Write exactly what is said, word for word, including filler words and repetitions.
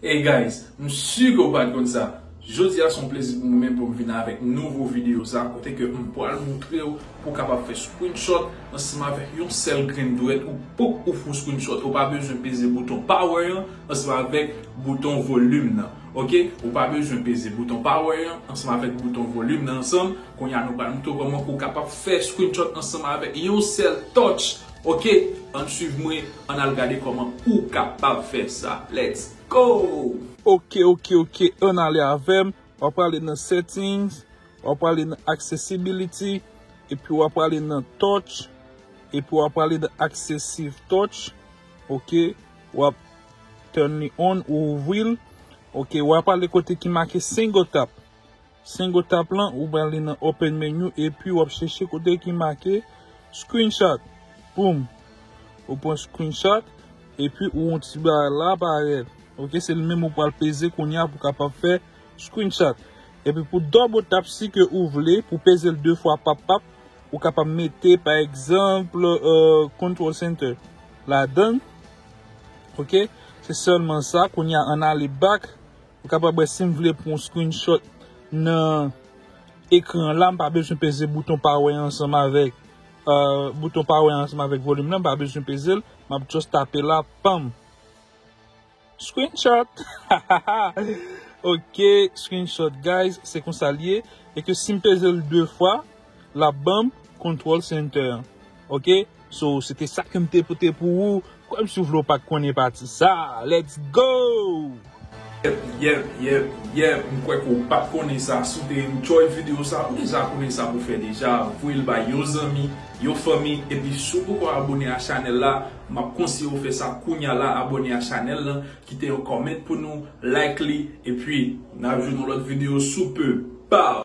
Hey guys, m si ke w pa t konn sa. Jodi a se yon plezi pou mwen menm pou m vin avèk nouvo videyo sa, kote ke m pral moutre w pou w kapab fè screenshot ansanm avèk yon sèl grenn dwèt ou pop ou fè yon screenshot. Ou pa bezwen peze bouton power an ansanm avèk bouton volim nan. Oke? Ou pa bezwen peze bouton power an ansanm avèk bouton volim nan ansanm. Kounye a nou pral moutre w kòman pou w kapab fè screenshot ansanm avèk yon sèl touch. Oke? Ann swiv mwen, ann al gade kòman ou kapab fè sa. Let's go! Oke, oke, oke, ann ale avè m. W ap prale nan settings, w ap prale nan accessibility, epi w ap prale nan touch, epi w ap prale nan accessive touch. Oke? W ap turn li on ou ouvri l. Oke, w ap prale kote ki make single tap. Single tap lan, ou prale nan open menu epi w ap chèche kote ki make screenshot. Boom! Ou pran screenshot epi ou yon ti bagay la parèt. Oke, se li menm ou pral peze kounye a pou kapab fè screenshot. Epi pou double tap si ke ou vle, pou peze l de fwa pap pap, ou kapab mete pa egzanp euh, control center ladan. Oke, se sèlman sa. Kounye a ann ale back. Ou kapab wè si m vle pran yon screenshot nan ekran la, m pa bezwen peze bouton power ansanm avèk euh, bouton power ansanm avèk volim nan, m pa bezwen peze l, m ap just tape la, pam. Screenshot! Ok, screenshot guys, se konsa l ye. E ke si m peze l de fwa, l ap ban m control center. Ok? So, se te sa ke m te pote pou ou. Kwè m si w vle w pa t konnen pati sa. Let's go! Yep, yep, yep, yep. M kwè ke w pa t konnen sa. Si w te enjoy videyo sa, ou deja konnen sa pou fè deja. Voye l bay yon zanmi, yon fanmi. Epi si w poko abone a chanèl la, m ap konseye w fè sa kounye a la, abone a chanèl la, kite yon comment pou nou, like li, epi n ap jwenn yon lòt videyo sou pe. Pow!